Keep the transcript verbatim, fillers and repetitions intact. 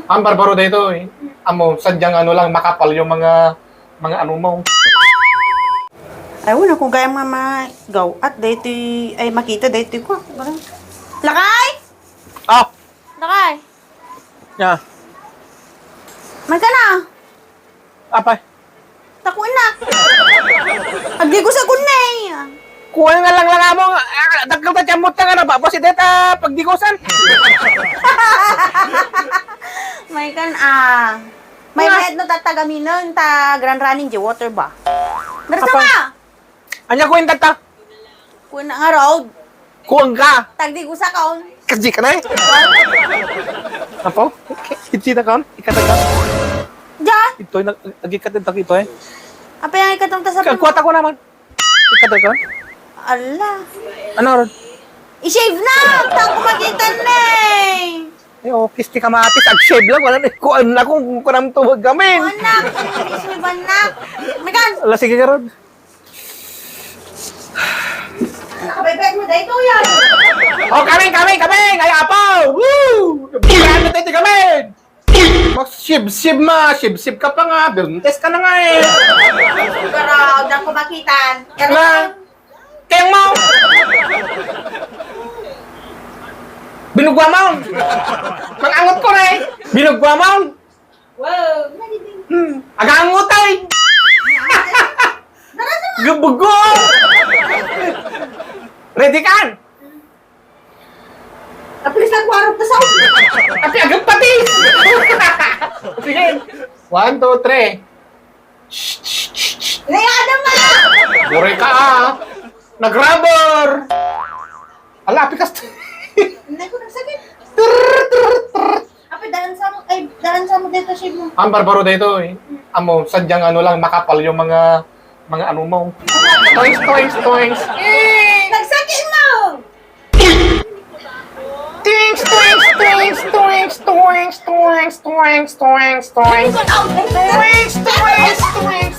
Ang barbaro daytoy. Amo, sadyang ano lang, makapal yung mga, mga ano mo. Ay, wala ko gayam nga magaw-at daytoy, ay, makita daytoy ko. Lakay! Ah! Lakay! Ya. May ka na? Apay. Takuan na. Agdigusa kun na eh. Kuan nga lang lang amo. Ah, dakkel ta tiammot nga na, babo, si deta pagdigusan. May kan, ah. May Nga. Mayat no tattagaminun, ta grand running di water ba? Darsa Apay. Nga. Anya kuan tatta? Kuan na nga road. Kuan ka. Tagdigusa ka on. Kasi ka na eh. Apo? Itsi na ka on? Ikata ka? Diyan. Ito, nag-, agikat ito, ito eh. Apa yung ikatong tasap Ka-, mo? Kuha ko naman. Ikata ka on? Ala. Ano ron? I-shave na! Tako makita na eh. Eh, oh, kisti ka matis, ag-shave lang, wala na, kuan na kung kunam tuwag kami. Kuan na, i-shave na. Megan! Ala, sige ka ron. Nakabaybay mo dahil ito yan. Oh, kami, kami, kami! Ay, apo! Woo! Bilang na tayo, kami! Magsibsib ma, sibsib ka pa nga, buntis ka na nga eh. Pero, diyan ko makitan. Pero, Na, kayang mo! Binugwa mo! Mangangot ko na eh! Binugwa mo! Wow! Hmm. Agangot ay! Gubugo! Ready ka? At least, nagwarog ka sa Ate, agad pati! Sige. One, two, three. Nayada ma! Bure ka, ah. Nag-rubber! Ala, apikas. Hindi ko nagsakit. Trrr, trrr, trrr. Ape, dalan sa mo, ay, dalan sa mo dito, shave mo. Ang barbaro dito eh. Amo, sadyang ano lang, makapal yung mga, mga ano mo. Toings, toings, toings. Eh! Nagsakit mo! Toings, toings, toings, toings, toings, toings, toings, toings. Toings, toings, toings.